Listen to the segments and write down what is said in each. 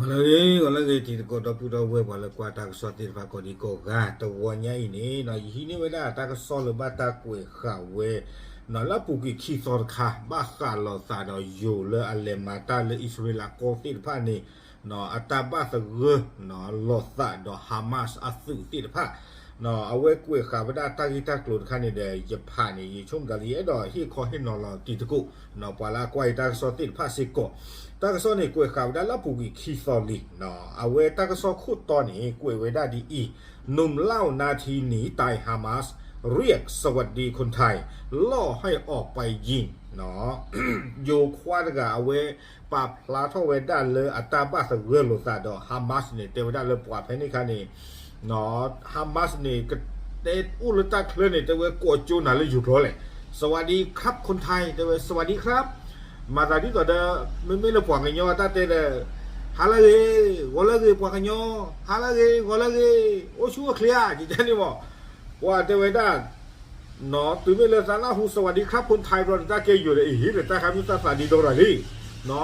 ဂီၤလၢအဂ့ၤ ဂီၤလၢအဂ့ၤ တံၤသကိးဒီပုၢ်ဒီဝဲၢ် ပှၤလၢကွၢ်တၢ်ကစီၣ်သ့ၣ်တဖၣ်ကိးဒံကိးဂၤ တဝီညါအံၤန့ၣ် ယဟံးန့ၢ်ဝဲဒၣ်တၢ်ကစီၣ်လၢဘၣ်တၢ်ကွဲးဃာ်ဝဲ လၢအပူၤကွံာ်ခံသီတခါ ဘၣ်ဃးလိာ်သးဒီးယိၤလၢအလဲၤမၤတၢ်လၢအံၣ်စရ့လးကီၢ်သ့ၣ်တဖၣ်န့ၣ် အတၢ်ဘၣ်သဂၢၢ်လိာ်သးဒီး Hamas အသုးသ့ၣ်တဖၣ် အဝဲကွဲးဃာ်ဝဲဒၣ်တၢ်ဂ့ၢ်တၢ်ကျိၤတခါန့ၣ်ဒီး ယဖးန့ၣ် ယဆိကမိၣ်လၢယအဲၣ်ဒိးဟ့ၣ်ခီဟ့ၣ်နီၤလီၤတံၤသကိး ပှၤလၢအကွၢ်ယတၢ်ကစီၣ်သ့ၣ်တဖၣ်စ့ၢ်ကီး တၢ်ကစီၣ်န့ၣ်ကွဲးဃာ်ဝဲဒၣ်လၢအပူၤကွံာ်ခံသီလံ အဝဲတၢ်ကစီၣ်ခိၣ်တီန့ၣ် ကွဲးဝဲဒၣ်ဒ်အံၤ หนุ่มเล่านาทีหนีตาย ฮามาส เรียกสวัสดีคนไทย ล่อให้ออกไปยิง ယိၤခွါတဂၤအဝဲ ပာ်ဖျါထီၣ်ဝဲဒၣ်လၢအတၢ်ဘၣ်သဂၢၢ်လိာ်သးဒီး Hamas န့ၣ် တဲဝဲဒၣ်လၢပှၤဖဲန့ၣ်အခါန့ၣ် Hamas န့ၣ် ကတဲအိၣ်လၢတၢ်ချၢန့ၣ် တဲဝဲကိးကၠိနၤလၢယိၤကျိာ်လဲၣ် สวัสดีครับคนไทย တဲဝဲ สวัสดีครับ မၤသးဒ်သိးဒီး မ့မ့ၢ်လၢပှၤကညီအတၢ်တဲဒီး ဟါလၢအဂ့ၤ ဂီၤလၢအဂ့ၤ ပှၤကညီ ဟါလၢအဂ့ၤ ဂီၤလၢအဂ့ၤ အိၣ်ဆူၣ်အိၣ်ချ့ဧါ ယတဲန့ၣ်မး ပှၤတဲဝဲဒၣ် တုၤမ့ၢ်လၢသးနၢ်ဟူ สวัสดีครับคนไทย ဘျီန့ၣ် တၢ်ကဲယိၤဒီး အ့ဟ့ၣ်ဒီး တၢ်ခါမ့ၢ်သးသးဒံဒီတၢ်လံ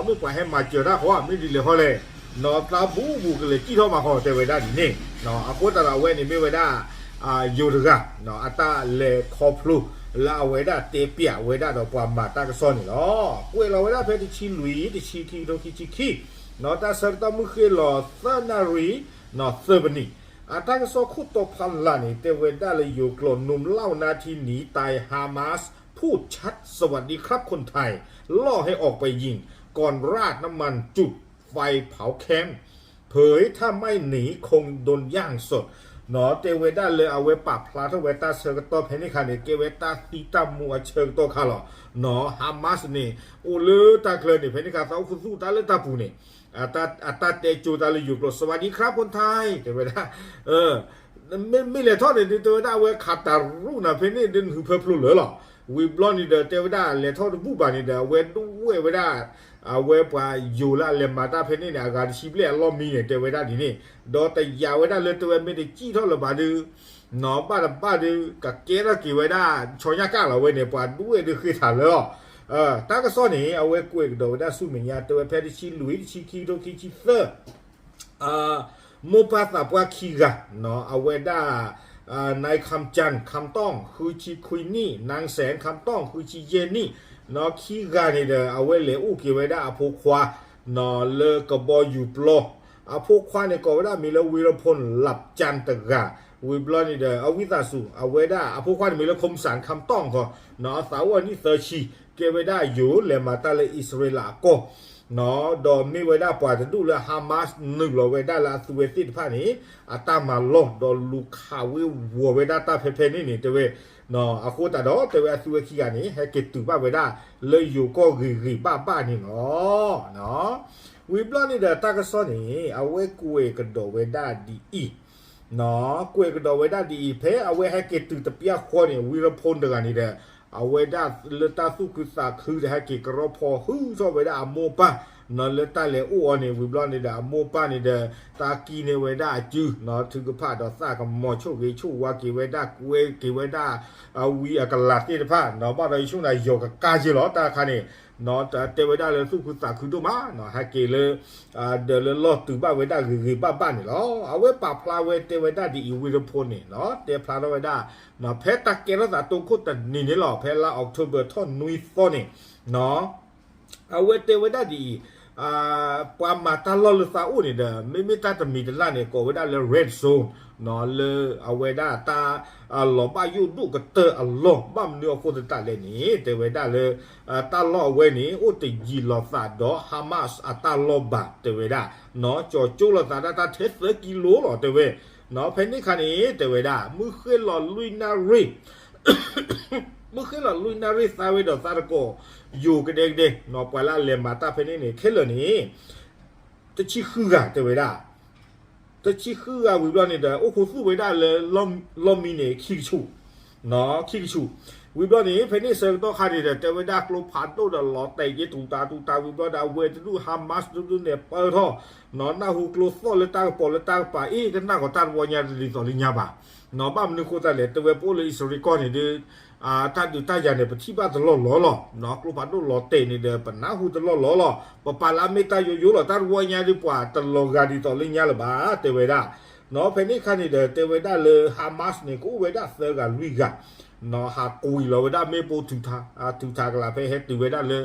မ့ၢ်ပှၤဟဲမၤစၢၤတၢ်ဃီ မ့ၢ်ဒ်လဲၣ်ဃီလဲၣ် သးဘူးဘူးကလဲၤစံၣ်ထီၣ်မၤဃီ တဲဝဲဒၣ်ဒ်န့ၣ် အဃိသတးဒီးအဝဲန့ၣ်မ့ၢ်ဝဲဒၣ် ယိၤတဂၤ အတၢ်လဲၤခီဖျိ လၢအဝဲဒၣ်တဲပျးဝဲဒၣ်ဒီးပှၤမၤတၢ်ကစီၣ်န့ၣ်လီၤ. ကွဲးလီၤဝဲဒၣ်ဖဲတဆံလွံၢ် တဆံခံ ခံကထိခံဆံခံ တၢ်ဆၢကတီၢ်မုၢ်ဃ့ၢ်လီၤသၢနၣ်ရံၣ် သၢပနံး အတၢ်ကစီၣ်ခိၣ်တီဖးလၢ်န့ၣ် တဲဝဲဒၣ်လၢယိၤကျိာ် หนุ่มเล่านาทีหนีตาย ฮามาส พูดชัดสวัสดีครับคนไทย ล่อให้ออกไปยิง ก่อนราดน้ำมันจุดไฟเผาแคมป์ เผยถ้าไม่หนีคงโดนย่างสด တဲဝဲဒၣ်လၢအဝဲပာ်ဖျါထီၣ်ဝဲတၢ်ဆၢကတီၢ်ဖဲန့ၣ်ခါန့ၣ် ကဲဝဲတၢ်သံတၢ်မူအဆၢကတီၢ်ခါလီၤ. Hamas န့ၣ် အိၣ်လၢတၢ်ချၢန့ၣ် ဖဲန့ၣ်ခါသးအိၣ်ခူသူၣ်တၢ်လၢတၢ်ပူၤန့ၣ် အတၢ်တဲကၠိတၢ်လၢယိၤကျိာ် สวัสดีครับคนไทย တဲဝဲဒၣ် မ့မ့ၢ်လဲၤထီၣ်န့ၣ်ဒုး တဲဝဲဒၣ်အဝဲခးတၢ်ရူၣ်နၤဖဲန့ၣ်ဒုး နဟုဖၢဖျိလၢာ်လီၤ. ဝံၤဘျီန့ၣ်ဒီး တဲဝဲဒၣ်လဲၤထီၣ်တဘူၣ်ဘၣ်န့ၣ်ဒီး အဝဲဒိးဝဲၢ်ဝဲဒၣ် အဝဲပှၤယိၤလၢအလဲၤမၤတၢ်ဖဲန့ၣ်န့ၣ် အဂၤတဆံဘျဲၣ်အလီၢ်မံန့ၣ် တဲဝဲဒၣ်ဒ်န့ၣ် ဒီးတယာ်ဝဲဒၣ်လၢတဲဝဲမ့ၢ်တစံၣ်ထီၣ်လၢၤဘၣ်ဒုး နီၢ်ဘၣ်တဘၣ်ဒုး ကကဲထီၣ်က့ၤဝဲဒၣ် ဆီညါကၣ်လီၤဝဲန့ၣ် ပှၤဒိးဝဲၢ်ဒုးဃ့ထၢၣ်လၢအီၤ တၢ်ကစီၣ်န့ၣ် အဝဲကွဲးကဒီးဝဲဒၣ်ဆူမဲာ်ညါ တဲဝဲဖဲတဆံလွံၢ် တဆံခံ ခံကထိခံဆံသၢ မိၢ်ပၢ်သးပှၢ်ခံဂၤ အဝဲဒၣ် นายคำจันทร์ คำต้อง ဃုဆံခွံနံၣ် นางแสง คำต้อง ဃုဆံယဲၢ်နံၣ် ခံဂၤန့ၣ်ဒီး အဝဲလဲၤအိၣ်က့ၤဝဲဒၣ်အဖိခွါ လၢကဘီယူၤပျီ အဖိခွါန့ၣ်ကိးဝဲဒၣ်မံၤလၢ ဝံရဖူၣ် လပ်စၣ်တဂၤ ဝံၤဘျီန့ၣ်ဒီး အဝံသးစူၤ အဝဲဒၣ်အဖိခွါန့ၣ်မံၤလၢ คมสันต์ คำต้อง ခီ အသးအိၣ်အနံၣ်သၢဆံ ကဲဝဲဒၣ်ယိၤလဲၤမၤတၢ်လၢအံၣ်စရ့လးအကီၢ် ဒီးမ့ၢ်ဝဲဒၣ်ပှၤတဒူၣ်လၢ Hamas နုာ်လီၤဝဲဒၣ်လၢအသုဝဲသ့ၣ်တဖၣ်န့ၣ် အတၢ်မၤလီၢ် ဒီးလူၤခးဝ့ၤဝီၤဝဲဒၣ်တၢ်ဖဲဖဲန့ၣ်န့ၣ် တဲဝဲ အဃိသတးဒီး တဲဝဲအသုဝဲခံဂၤန့ၣ် ဟဲက့ၤတုၤဘၣ်ဝဲဒၣ် လၢယိၤကီၢ်ဂ့ၤဂ့ၤဘၣ်ဘၣ်န့ၣ်လီၤ. ဝံၤဘျီန့ၣ်ဒီးတၢ်ကစီၣ်န့ၣ် အဝဲကွဲးကဒီးဝဲဒၣ်ဒ်အံၤ ကွဲးကဒီးဝဲဒၣ်ဒ်အံၤ ဖဲအဝဲဟဲက့ၤတုၤတပျၢ်ဃီန့ၣ် ဝံရဖူၣ်တဂၤန့ၣ်ဒီး အဝဲဒၣ်လၢတၢ်သူၣ်ခုသးခုဒီးဟဲက့ၤကရီဖီဟုထီၣ်ဝဲဒၣ်အမိၢ်ပၢ် လၢတၢ်လဲၤအိၣ်အီၤန့ၣ် ဝံၤဘျီန့ၣ်ဒီး အမိၢ်ပၢ်န့ၣ်ဒီး တၢ်ကံၣ်န့ၢ်ဝဲဒၣ်အစု ထုကဖၣ်ဒီးသးကမီၤဆိၣ်ဂ့ၤဆိၣ်ဝါက့ၤဝဲဒၣ် ကွဲက့ၤဝဲဒၣ် အဝံအကလၤသ့ၣ်တဖၣ် ဘၣ်ဒီးယဆိကမိၣ်ယီၤကကါက့ၤလီၤ တၢ်ခါန့ၣ် တဲဝဲဒၣ်လၢသူၣ်ခုသးခုဒိၣ်မး ဟဲက့ၤလၢ ဒီးလၢလီၢ်တုၤဘၣ်ဝဲဒၣ်ဂ့ၤဂ့ၤဘၣ်ဘၣ်န့ၣ်လီၤ. အဝဲပာ်ဖျါဝဲတဲဝဲဒၣ်ဒ်အံၤ ဝံရဖူၣ်န့ၣ် တဲဖျါထီၣ်ဝဲဒၣ် ဖဲတၢ်ကဲထီၣ်သးတိခိၣ်တနံၤန့ၣ်လီၤ ဖဲလါ October ထီၣ်နွံသီန့ၣ် အဝဲတဲဝဲဒၣ်ဒ်အံၤ ပှၤမၤတၢ်လီၢ်လၢသးအိၣ်န့ၣ်ဒီး မ့မ့ၢ်တၢ်တမံၤတလၢ်န့ၣ် ကိးဝဲဒၣ်လၢ red zone လၢအဝဲဒၣ်တၢ် လီၤဘၣ်ယိၣ်ဒိၣ်ကတၢၢ်အလီၢ် ဘၣ်မနုၤအဃိသတးလဲၣ်န့ၣ် တဲဝဲဒၣ်လၢ တၢ်လီၢ်အဝဲန့ၣ် အိၣ်တယံာ်လိာ်သးဒီး Hamas အတၢ်လီၢ်ဘၣ် တဲဝဲဒၣ် ကၠီၤကၠိလိာ်သးဒၣ်တၢ်ထဲသၢကံလိလီၤ တဲဝဲ ဖဲန့ၣ်ခါန့ၣ် တဲဝဲဒၣ် မုၢ်ဃ့ၢ်လီၤလွံၢ်နၣ်ရံၣ် မုၢ်ဃ့ၢ်လီၤလွံၢ်နၣ်ရံၣ်သးဝဲဒီးသးတကိး ယိၤကဒဲကဒဲ ပှၤလၢအလဲၤမၤတၢ်ဖဲန့ၣ်န့ၣ် ခဲလၢာ်န့ၣ် တဆံဃုဂၤ တဲဝဲဒၣ် တဆံဃုဂၤဝံၤဘျီန့ၣ်ဒီး အိၣ်ခူသူၣ်ဝဲဒၣ်လၢ လီၢ်မံန့ၣ် ခံကဆူၣ် ခံကဆူၣ် ဝံၤဘျီန့ၣ် ဖဲန့ၣ်ဆၢကတီၢ်ခါန့ၣ်ဒီး တဲဝဲဒၣ်ကျိဖးဒိၣ်ဒီးလီၤတဲာ်က့ၤတူၢ်တၢ်တူၢ်တၢ်ဝံၤဘျီဒီး အဝဲတဒူၣ် Hamas တဒူၣ်န့ၣ် ပၢၢ်ထီၣ် နၢ်ဟူကျိသီၣ်လၢတၢ်ကပီၤလၢတၢ်ကပၤ အ့ၣ် ကနၣ်ကီၤတၢ်တဝီညါတဒ်သိးလၢညါဘၣ် ဘၣ်မနုၤဃိသတးလဲၣ် တဲဝဲပအိၣ်လၢအံၣ်စရ့လးကီၢ်န့ၣ်ဒီး တၢ်ဒုးတၢ်ယၤန့ၣ် ပထံၣ်ဘၣ်တလီၢ်လီၢ်လီၤ. ကျိဖးဒိၣ်လီၤတဲာ်န့ၣ်ဒီး ပနၢ်ဟူတလီၢ်လီၢ်လီၤ. ပပာ်လၢအမ့ၢ်တၢ်ယိယိလီၤ. တၢ်တဝီညါဒုးပှၤတလီၤဂာ်ဒ်သိးလၢညါလၢၤဘၣ် တဲဝဲဒၣ်. နီၢ်ဖဲန့ၣ်အခါန့ၣ်ဒီး တဲဝဲဒၣ်လၢ Hamas န့ၣ် ကအိၣ်ဝဲဒၣ်သၢဂၤလွံၢ်ဂၤ နီၢ်ဟးကွံာ်လီၤဝဲဒၣ်မ့ၣ်ပိၢ် ထုးထးကလၤ ဖဲဟဲတုၤဝဲဒၣ်လၢ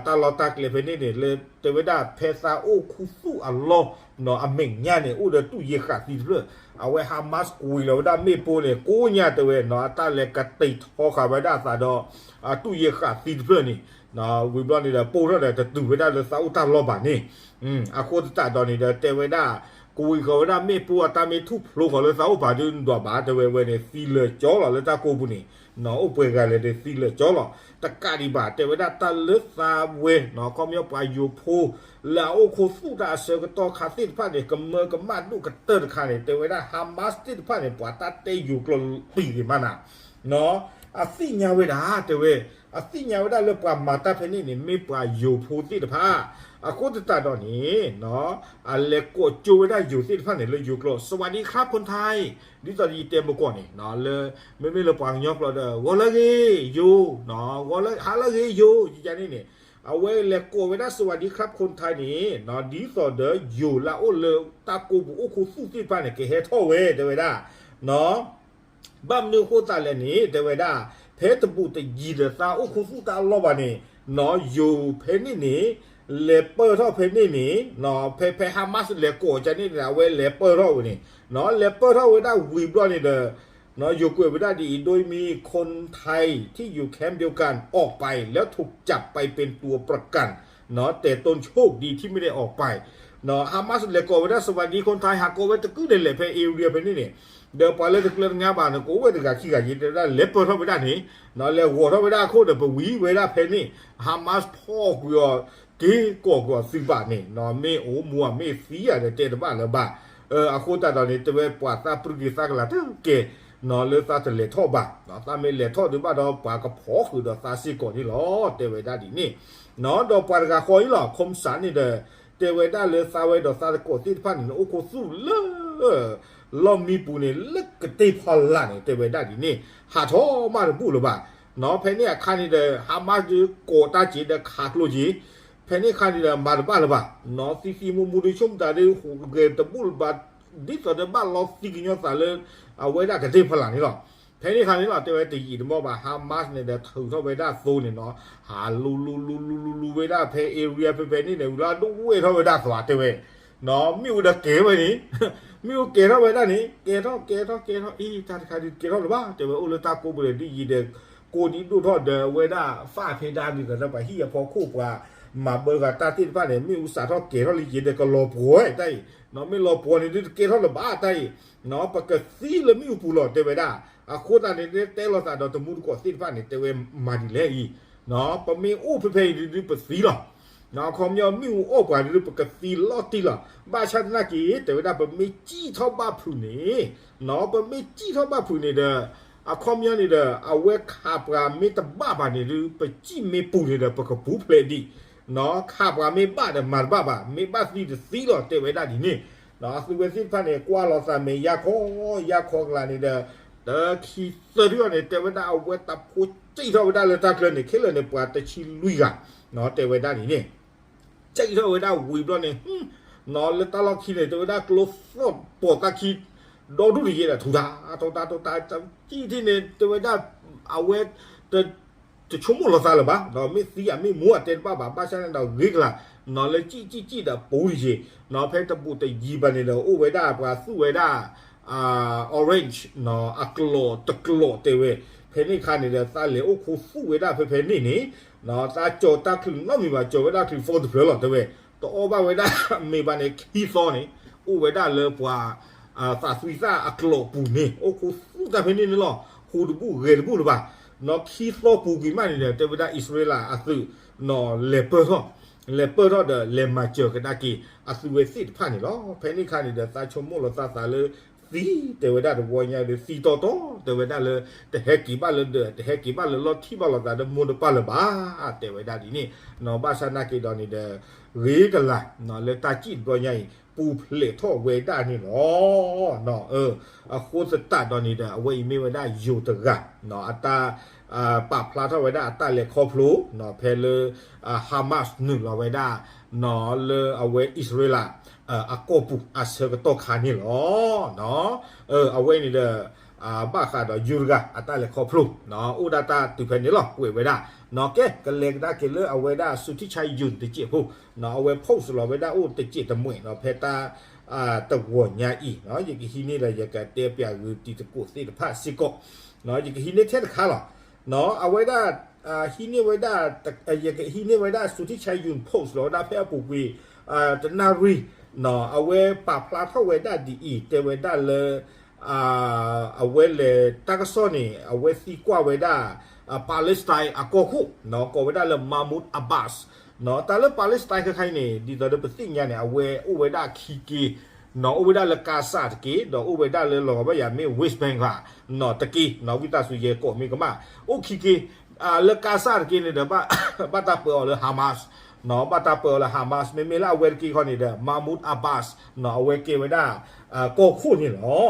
တၢ်လီၢ်တၢ်ကျဲဖဲန့ၣ်န့ၣ် လၢတဲဝဲဒၣ်ဖဲသးအိၣ်ခူသူၣ်အလီၢ် နီၢ်အမဲာ်ညါန့ၣ် အိၣ်ဒီးတူၢ်ယ့ၢ်ဃာ်သံတဖျၢၣ်. အဝဲ Hamas ကွံာ်လီၤဝဲဒၣ်မ့ၣ်ပိၢ်န့ၣ် ကိးညါတဲဝဲ နီၢ် အတၢ်လဲၤကတ့ၢ်ထီဃာ်ဝဲဒၣ်အသးဒီး အတူၢ်ယ့ၢ်ဃာ်သံတဖျၢၣ်န့ၣ် ဝံၤဘျီန့ၣ်ဒီး ပိၢ်ထီၣ်ဒီးတတုၤဝဲဒၣ်လၢသးအိၣ်တၢ်လီၢ်ဘၣ်န့ၣ် အဃိသတးဒီးန့ၣ်ဒီး တဲဝဲဒၣ် ကွံာ်ဃီၤဝဲဒၣ်မ့ၣ်ပိၢ်အတၢ်မ့ၢ်ထူၣ်ဖျိဃီၤလၢသးအိၣ်ပၤဒုးဒွးဘၣ် တဲဝဲဝဲန့ၣ် သံလၢာ်ကၠီလီၤလၢတၢ်ကိးပူၤန့ၣ် နီၢ် အိၣ်ပှဲၤဂၤလဲၣ်ဒီးသံလၢာ်ကၠီလီၤ. တကးဒံးဘၣ် တဲဝဲဒၣ်တၢ်လၢသးဝဲ နီၢ် ခီပညီပှၤယိၤဖိ လၢအအိၣ်ခူသူၣ်တၢ်အဆၢကတီၢ်ခါသ့ၣ်တဖၣ်န့ၣ် ကမၢကမၣ်ဒိၣ်ကတၢၢ်တခါန့ၣ် တဲဝဲဒၣ် Hamas သ့ၣ်တဖၣ်န့ၣ် ပှၤတၢ်တဲယိၤကျိာ်ပံာ်ဂ့ၤမးနၤ နီၢ် အသ့ၣ်ညါဝဲဒၣ် တဲဝဲ အသ့ၣ်ညါဝဲဒၣ်လၢပှၤမၤတၢ်ဖဲန့ၣ်န့ၣ် မ့ၢ်ပှၤယိၤဖိသ့ၣ်တဖၣ်. အဃိသတးဒီးန့ၣ် နီၢ် အလဲၤကိးကၠိဝဲဒၣ်ယိၤသ့ၣ်တဖၣ်န့ၣ် လၢယိၤကျိာ် สวัสดีครับคนไทย ဒ်သိးယတဲမုၢ်ကီၢ်န့ၣ် နီၢ် လၢ မ့မ့ၢ်လၢပှၤကညီကျိာ်ဒီး ဂီၤလၢဂ့ၤ ယိၤ နီၢ် ဂီၤလၢ ဟါလၢဂ့ၤ ယိၤ ယကန့ၣ်န့ၣ် အဝဲလဲၤကိးဝဲဒၣ် สวัสดีครับคนไทย န့ၣ် နီၢ် ဒ်သိးဒီးယိၤလၢအအိၣ်လၢတၢ်ကိးပူၤအိၣ်ခူသူၣ်သ့ၣ်တဖၣ်န့ၣ် ကဟဲထီၣ်ဝဲ တဲဝဲဒၣ် နီၢ် ဘၣ်မနုၤအဃိသတးလဲၣ်န့ၣ် တဲဝဲဒၣ် ဖဲတဘူးတယံၤဒီးသးအိၣ်ခူသူၣ်တၢ်အလီၢ်ဘၣ်န့ၣ် နီၢ် ယိၤဖဲန့ၣ်န့ၣ် လဲၤပၢၢ်ထီၣ်ဖဲန့ၣ်န့ၣ် နီၢ် ဖဲ ဖဲ Hamas လဲၤကိးကန့ၣ်န့ၣ် အဝဲလဲၤပၢၢ်ထီၣ်ဝဲန့ၣ် နီၢ် လဲၤပၢၢ်ထီၣ်ဝဲဒၣ်ဝံၤဘျီန့ၣ်ဒီး နီၢ် ယိၤကွဲးဝဲဒၣ်ဒ်အံၤ โดยมีคนไทยที่อยู่แคมป์เดียวกันออกไปแล้วถูกจับไปเป็นตัวประกัน နီၢ် แต่ตนโชคดีที่ไม่ได้ออกไป နီၢ် Hamas လဲၤကိးဝဲဒၣ် สวัสดีคนไทย ဟးကိးဝဲတကုၢ်န့ၣ်လဲၣ် ဖဲ area ဖဲန့ၣ်န့ၣ် ဒီးပှၤလၢတကျၢၤတငါဘၣ်န့ၣ် ကအိၣ်ဝဲတဂၤခံဂၤယံၤ တဲဝဲဒၣ်လဲၤပၢၢ်ထီၣ်ဝဲဒၣ်န့ၣ် နီၢ် လဲၤဂီၤထီၣ်ဝဲဒၣ်အခိၣ်ဒီး ပဝံၤဝဲဒၣ်ဖဲန့ၣ် Hamas ဖီၣ်ကွံာ်အီၤ က့ၤကိးကွံာ်အီၤသုးဘၣ်န့ၣ် နီၢ် မ့ၢ်အိၣ်မူဧါ မ့ၢ်သံဧါဒီးတဲတဘၣ်လၢၤဘၣ်. အဃိသတးဒီးန့ၣ် တဲဝဲပှၤသးပြံက့ၤသးကလၤတကဲ နီၢ် လၢသးတလဲၤထီၣ်ဘၣ် သးမ့ၢ်လဲၤထီၣ်ဒုးဘၣ်ဒီး ပှၤကဖီၣ်ဃုာ်ဒီးသးစ့ၢ်ကီးန့ၣ်လီၤ တဲဝဲဒၣ်ဒ်န့ၣ် နီၢ် ဒီးပှၤတဂၤဃီအံၤလီၤ ခိစၣ်န့ၣ်ဒီး တဲဝဲဒၣ်လၢသးဝဲဒီးသးသကိးသ့ၣ်တဖၣ်န့ၣ် အိၣ်ခူသူၣ်လၢ လီၢ်မံပူၤန့ၣ် လၢကတ့ၢ်ဖီလာ်န့ၣ် တဲဝဲဒၣ်ဒ်န့ၣ် ဟးထီၣ်မးတဘူၣ်လၢၤဘၣ်. နီၢ် ဖဲန့ၣ်အခါန့ၣ်ဒီး Hamas ဒုးကိးတၢ်က့ၤဒီးခးကျိက့ၤ ဖဲန့ၣ်အခါန့ၣ်ဒီး မၤတဘၣ်လၢၤဘၣ်. နီၢ် သံသံမူမူဒုးဆိကမိၣ်တၢ်ဒုး ဟူးဂဲၤတဘူၣ်လၢၤဘၣ် ဒ်သိးဒီးဘၣ်လီၤသံကညီၤသးလၢ အဝဲဒၣ်ကတ့ၢ်ဖီလာ်န့ၣ်လီၤ. ဖဲန့ၣ်အခါန့ၣ်လီၤ တဲဝဲတယံာ်တမီၢ်ဘၣ် Hamas န့ၣ်ဒီးထုးထီၣ်ဝဲဒၣ်သိန့ၣ်နီၢ် ဟးလူၤလူၤလူၤလူၤလူၤလူၤဝဲဒၣ်ဖဲ area ဖဲဖဲန့ၣ်န့ၣ် ဝံၤလီၤဒိၣ်ဝဲထီၣ်ဝဲဒၣ်သွးတဲဝဲ နီၢ် မ့ၣ်အူဒီးကဲၤဝဲန့ၣ် မ့ၣ်အူကဲၤထီၣ်ဝဲဒၣ်န့ၣ် ကဲၤထီၣ်ကဲၤထီၣ်ကဲၤထီၣ် အ့ တၢ်တခါဒုးကဲၤထီၣ်လၢၤဘၣ် တဲဝဲ အိၣ်လၢတၢ်ကိးပူၤဒီး ဒ်ယံၤဒီး ကိးဒံးဒိၣ်ထီၣ်ဒီးဝဲဒၣ် ဖးဖဲဒၣ်ဒ်သိးဒီးပှၤဟံၣ်အဖီခိၣ်ပှၤ မၤဘၢဂၤတၢ်သ့ၣ်တဖၣ်န့ၣ် မ့ၣ်အူစးထီၣ်ကဲၤထီၣ်လံယံၤဒီးကလီၤပှီၢ်တၢ်အံၤ နီၢ် မ့ၢ်လီၤပှီၢ်န့ၣ်ဒုး တကဲထီၣ်လၢၤဘၣ်တၢ်အံၤ နီၢ် ပကသံလၢမ့ၣ်အူပူၤလီၤ တဲဝဲဒၣ်. အဃိသတးန့ၣ် တဲလိာ်သးဒီးတမူတကိးသ့ၣ်တဖၣ်န့ၣ် တဲဝဲမၤဒ်လဲၣ်အံၤ နီၢ် ပမ့ၢ်အိၣ်ဖဲဖဲအံၤဒုး ပသံလီၤ. နီၢ် အခီပညီမ့ၣ်အူအီၣ်ပှၤဒုး ပကသံလီၤတံၢ်လီၤ. ဘၣ်ဆၣ်သနာ်က့ တဲဝဲဒၣ် ပမ့ၢ်စံၣ်ထီၣ်ဘၣ်ဖုးန့ၣ် နီၢ် ပမ့ၢ်စံၣ်ထီၣ်ဘၣ်ဖုးန့ၣ်ဒီး အခီပညီန့ၣ်ဒီး အဝဲခးပှၤမ့ၢ်တဘၣ်ဘၣ်န့ၣ်ဒုး ပစံၣ်မ့ၢ်ပူၤန့ၣ်ဒီး ပကပူၤဖျဲးဒံး နီၢ် ခးပှၤမ့ၢ်ဘၣ်ဒီးမၤတဘၣ်ဘၣ် မ့ၢ်ဘၣ်သံတသံလီၤ တဲဝဲဒၣ်ဒ်န့ၣ် နီၢ် အသုဝဲသ့ၣ်တဖၣ်န့ၣ် ကွၢ်လီၤသးမဲာ်ယါခီ ယါခီကလၤန့ၣ်ဒီး တခံသၢထံၣ်အီၤန့ၣ် တဲဝဲဒၣ်အဝဲတၢ်ဖိစံၣ်ထီၣ်ဝဲဒၣ်လၢတၢ်ချၢန့ၣ် ခဲလၢာ်န့ၣ် ပှၤတဆံလွံၢ်ဂၤ နီၢ် တဲဝဲဒၣ်ဒ်န့ၣ် စံၣ်ထီၣ်ဝဲဒၣ်ဝံၤဘျီန့ၣ် နီၢ် လၢတၢ်လီၢ်ခံန့ၣ် တဲဝဲဒၣ်ကျိသီၣ်ပိာ်သၣ်ခံ ဒီဒူၣ်တယဲၢ်ဒီး ထူးတၢ် ထူးတၢ် ထူးတၢ် စံၣ်ထံၣ်န့ၣ် တဲဝဲဒၣ် အဝဲ တဆိကမိၣ်လီၤသးလၢၤဘၣ် နီၢ် မ့ၢ်သံဧါမ့ၢ်မူဧါတဲတဘၣ်ဘၣ် ဘၣ်ဆၣ်န့ၣ်ဒီးဂ့ၤကလၤ နီၢ် လၢစံၣ်စံၣ်စံၣ်ဒီးပူၤတယံၤ နီၢ် ဖဲတဘူးတယံၤဘၣ်န့ၣ်ဒီး အိၣ်ဝဲဒၣ်ပှၤသူၣ်ဝဲဒၣ် orange နီၢ် အကျိာ်တကျိာ်တဲဝဲ ဖဲန့ၣ်အခါန့ၣ်ဒီး သးလဲၤအိၣ်ခူသူၣ်ဝဲဒၣ်ဖဲဖဲန့ၣ်န့ၣ် နီၢ် သးကၠီၤတၢ်ချုးနီတမံၤဘၣ် ကၠီၤဝဲဒၣ်ချုးသီတဖျၢၣ်လီၤတဲဝဲ တအီၣ်ဘၣ်ဝဲဒၣ်မ့ၢ်ဘၣ်န့ၣ် ခံသီန့ၣ် အိၣ်ဝဲဒၣ်လၢပှၤ သးသွံၣ်သၣ်အကျိာ်ပူၤန့ၣ် အိၣ်ခူသူၣ်တၢ်ဖဲန့ၣ်န့ၣ်လီၤ. ဟူးတဘူၣ်ဂဲၤတဘူၣ်လၢၤဘၣ် နီၢ် ခံသီပူၤကွံာ်မးန့ၣ်ဒီး တဲဝဲဒၣ်အံၣ်စရ့လးအသုး နီၢ် လဲၤပၢၢ်ထီၣ် လဲၤပၢၢ်ထီၣ်ဒီးလဲၤမၤစၢၤကဒါက့ၤ အသုဝဲသ့ၣ်တဖၣ်န့ၣ်လီၤ. ဖဲန့ၣ်အခါန့ၣ်ဒီး သးဆိကမိၣ်လီၤသးသးလၢ သံ တဲဝဲဒၣ်တဝီညါဒီး သံတီတီ တဲဝဲဒၣ်လၢ တဟဲက့ၤဘၣ်လၢဒၢး တဟဲက့ၤဘၣ်လၢလီၢ်ထံၣ်ဘၣ်လိာ်သးဒီးမိၢ်တပၢ်လၢၤဘၣ် တဲဝဲဒၣ်ဒ်န့ၣ် နီၢ် ဘၣ်ဆၣ်သနာ်က့ဒီးန့ၣ်ဒီး ဂ့ၤကလၤ နီၢ် လၢတၢ်စံၣ်တဘျီညါအံၤ ပူၤဖျဲးထီၣ်ဝဲဒၣ်န့ၣ်လီၤ. အဃိသတးဒီးန့ၣ်ဒီး အဝဲအံၤမ့ၢ်ဝဲဒၣ်ယိၤတဂၤ နီၢ် အတၢ် ပာ်ဖျါထီၣ်ဝဲဒၣ်အတၢ်လဲၤခီဖျိ ဖဲလၢ Hamas နုာ်လီၤဝဲဒၣ် လၢအဝဲအံၣ်စရ့လး အကီၢ်ပူၤအဆၢကတီၢ်ခါန့ၣ်လီၤ. အဝဲန့ၣ်ဒီး ဘၣ်ဃးဒီးယူၤတဂၤအတၢ်လဲၤခီဖျိ အိၣ်ဒၣ်တၢ်တုၤဖဲန့ၣ်လီၤ ကွဲးဝဲဒၣ် ကဲ ကလဲၤကဒါက့ၤလၢအဝဲဒၣ် Hsu Tek Chye Yoon တစဲးဖိ အဝဲ post လီၤဝဲဒၣ်အိၣ်တစဲးတမှဲး ဖဲတၢ် တဂီၤညါအံၤ ယကဟံးန့ၢ်ဒီးယကတဲပၠးဂုာ်တံၤသကိးသ့ၣ်တဖၣ်စ့ၢ်ကီး ယကဟံးန့ၢ်ထဲတခါလီၤ. အဝဲဒၣ် ဟံးန့ၢ်ဝဲဒၣ် ယကဟံးန့ၢ်ဝဲဒၣ် Hsu Tek Chye Yoon post လီၤဝဲဒၣ်ဖဲအပူၤကွံာ် တနၣ်ရံၣ် အဝဲပာ်ဖျါထီၣ်ဝဲဒၣ်ဒ်အံၤ တဲဝဲဒၣ်လၢ အဝဲလဲၤတၢ်ကစီၣ်န့ၣ် အဝဲသံကွၢ်ဝဲဒၣ် Palestine အကီၢ်ခိၣ် ကိးဝဲဒၣ်လၢ Mahmoud Abbas တၢ်လၢ Palestine ခဲခါအံၤန့ၣ် ဒ်သိးဒီးပသ့ၣ်ညါန့ၣ် အဝဲအိၣ်ဝဲဒၣ်ခံက့ အိၣ်ဝဲဒၣ်လၢ Gaza တက့ ဒီးအိၣ်ဝဲဒၣ်လၢလီၤဂာ်ဘၣ်ယၤမ့ၢ် West Bank တက့ ဝံသးစူၤယဲကိးမ့ၢ်ကမၣ် အိၣ်ခံက့ လၢ Gaza တက့န့ၣ်ဒီး ဘၣ်တၢ်ပၢအီၤလၢ Hamas ဘၣ်တၢ်ပၢအီၤလၢ Hamas မ့မ့ၢ်လၢအဝဲတက့ခီန့ၣ်ဒီး Mahmoud Abbas အဝဲကဲဝဲဒၣ် ကီၢ်ခိၣ်န့ၣ်လီၤ.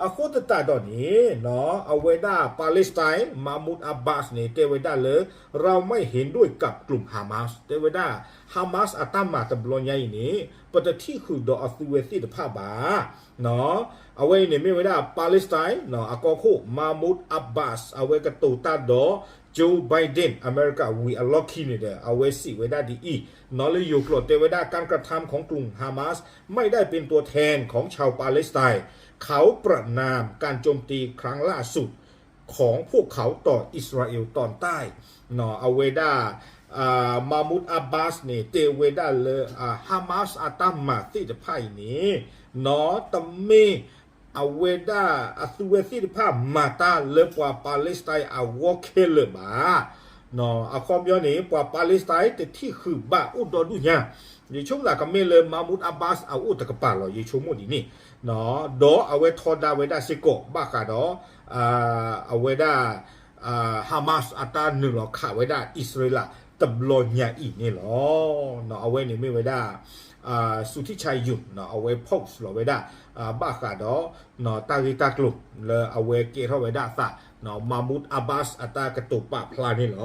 အဃိသတးဒီးန့ၣ် အဝဲဒၣ် Palestine Mahmoud Abbas န့ၣ် တဲဝဲဒၣ်လၢ เราไม่เห็นด้วยกับกลุ่ม Hamas တဲဝဲဒၣ် Hamas အတၢ်မၤတဘျီညါအံၤန့ၣ် ပတထံၣ်ဃုာ်ဒီးအသုဝဲသ့ၣ်တဖၣ်ဘၣ် အဝဲအံၤန့ၣ်မ့ၢ်ဝဲဒၣ် Palestine အကီၢ်ခိၣ် Mahmoud Abbas အဝဲကတိၤတၢ်ဒီး Joe Biden အမဲရကၤဝံၤအလီၢ်ခံန့ၣ်ဒီး အဝဲစံးဝဲဒၣ်ဒ်အံၤ လၢယိၤကျိာ်တဲဝဲဒၣ် การกระทำของกลุ่ม Hamas ไม่ได้เป็นตัวแทนของชาวปาเลสไตน์ เขาประณามการโจมตีครั้งล่าสุดของพวกเขาต่ออิสราเอลตอนใต้ အဝဲဒၣ် Mahmoud Abbas န့ၣ် တဲဝဲဒၣ်လၢ Hamas အတၢ်မၤသ့ၣ်တဖၣ်အံၤန့ၣ် တမ့ၢ် အဝဲဒၣ်အသုဝဲသ့ၣ်တဖၣ်မၤတၢ်လၢပှၤ Palestine အဂီၢ်ခဲလၢာ်ဘၣ် အခီပညီန့ၣ် ပှၤ Palestine တထံၣ်ဃုာ်ဘၣ်အိၣ်ဒီဒူၣ်ညါ ယဆိကမိၣ်သးကမ့ၢ်လၢ Mahmoud Abbas အအိၣ်တကပၤလီၤ ယဆိကမိၣ်ဒ်န့ၣ် ဒီးအဝဲထီဒါဝဲဒၣ်စ့ၢ်ကီးဘၣ်ဃးဒီး အဝဲဒၣ် Hamas အတၢ်နုာ်လီၤခးဝဲဒၣ်အံၣ်စရ့လးတဘျီညါအံၤန့ၣ်လီၤ. အဝဲန့ၣ်မ့ၢ်ဝဲဒၣ် Hsu Tek Chye Yoon အဝဲ post လီၤဝဲဒၣ် ဘၣ်ဃးဒီး တၢ်ဂ့ၢ်တၢ်ကျိၤလၢအဝဲကဲထီၣ်ဝဲဒၣ်အသး Mahmoud Abbas အတၢ်ကတိၤပာ်ဖျါန့ၣ်လီၤ.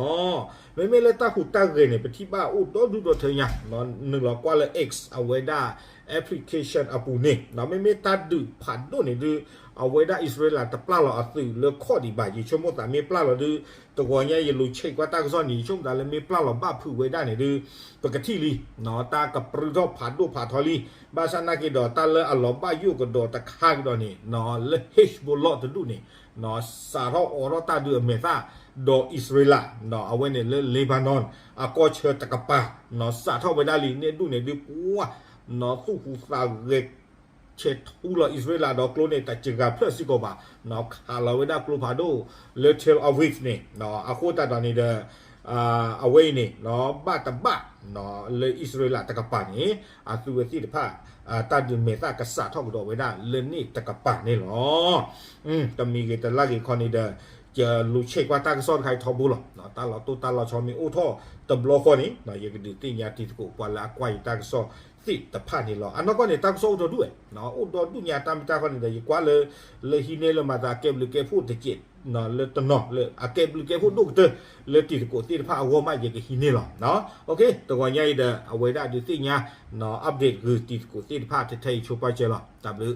မ့မ့ၢ်လၢတၢ်ဟူးတၢ်ဂဲၤန့ၣ် ပထံၣ်ဘၣ်အိၣ်ဒီဒူၣ်ဒီထၢညါ နုာ်လီၤကွၢ်လၢ X အဝဲဒၣ် application အပူၤန့ၣ် မ့မ့ၢ်တၢ်ဒုးဖးဒိၣ်န့ၣ်ဒုး အဝဲဒၣ်အံၣ်စရ့လးတပျၢ်လီၤအသုးလၢခီၣ်ဒံးဘၣ် ယဆိကမိၣ်သးမ့ၢ်ပျၢ်လီၤဒုး တဂီၤညါယလူၤဆဲးကွၢ်တၢ်ကစီၣ်န့ၣ် ယဆိကမိၣ်သးလၢမ့ၢ်ပျၢ်လီၤဘၣ်ဖုးဝဲဒၣ်န့ၣ်ဒုး ပကထံၣ်လံ တၢ်ကပြုၢ်ထီၣ်ဖးဒိၣ်ဖးထီလံ ဘၣ်ဆၣ်နာ်က့ဒီး တၢ်လၢအလီၤဘၣ်ယိၣ်ကဒီးတခါကဒီးန့ၣ် လၢ Hezbollah တဒူၣ်န့ၣ် စးထီၣ်အိးထီၣ်တၢ်ဒုးအမဲာ်သၣ် ဒီးအံၣ်စရ့လး အဝဲန့ၣ်လၢ Lebanon အကီၢ်ဆၢတကပၤ စးထီၣ်ဝဲဒၣ်လံန့ၣ်ဒူၣ်န့ၣ်ဒုး ပှၤ သူၣ်ဟူးသးဂဲၤ ဆဲးထူလီၤအံၣ်စရ့လးဒီးကျိန့ၣ် တစှၤဖျၢၣ်စ့ၢ်ကီးဘၣ် ခးလီၤဝဲဒၣ်ကျိဖးဒိၣ်လၢ Tel Aviv န့ၣ် အဃိသတးဒီးန့ၣ်ဒီး အဝဲအံၤန့ၣ် ဘၣ်တဘၣ် လၢအံၣ်စရ့လးတကပၤန့ၣ် အသုဝဲသ့ၣ်တဖၣ် တၢ်ဒုးမဲာ်သၣ်ကစးထီၣ်ကဒီးဝဲဒၣ်လၢန့ၣ်တကပၤန့ၣ်လီၤ. တမံၤဂ့ၤတလၢ်ဂ့ၤခီန့ၣ်ဒီး ယလူၤဆဲးကွၢ်တၢ်ကစီၣ်တခါအံၤထီဘိလီၤ. တၢ်လီၤတိၢ်တၢ်လီၤဆီမ့ၢ်အိၣ်ထီၣ်တဘျီဃီန့ၣ် ယကဒုးသ့ၣ်ညါတံၤသကိးပှၤလၢအကွၢ်ယတၢ်ကစီၣ်သ့ၣ်တဖၣ်န့ၣ်လီၤ. အနီၢ်ကီၢ်န့ၣ် တၢ်ကစီၣ်အိၣ်ဒီဒူၣ်ဝဲ အိၣ်ဒီဒူၣ်ညါတၢ်မ့ၢ်တၢ်ဃီန့ၣ်ဒီး ယကွၢ်လၢ လၢဟံးန့ၢ်လၢမၤသးအကဲဘျုးကဲဖှိၣ်တကဲး လၢတနီၤလၢအကဲဘျုးကဲဖှိၣ်ဒိၣ်ကတၢၢ်လၢတံၤသကိးသ့ၣ်တဖၣ်အဂီၢ်မး ယကဟံးန့ၢ်လီၤ. တဂီၤညါအံၤဒီး အဝဲဒၣ်ဒုးသ့ၣ်ညါ update ဂုာ်တံၤသကိးသ့ၣ်တဖၣ်ထဲထဲအံၤဆိပာ်စၢၤလီၤ. တၢ်ဘျုး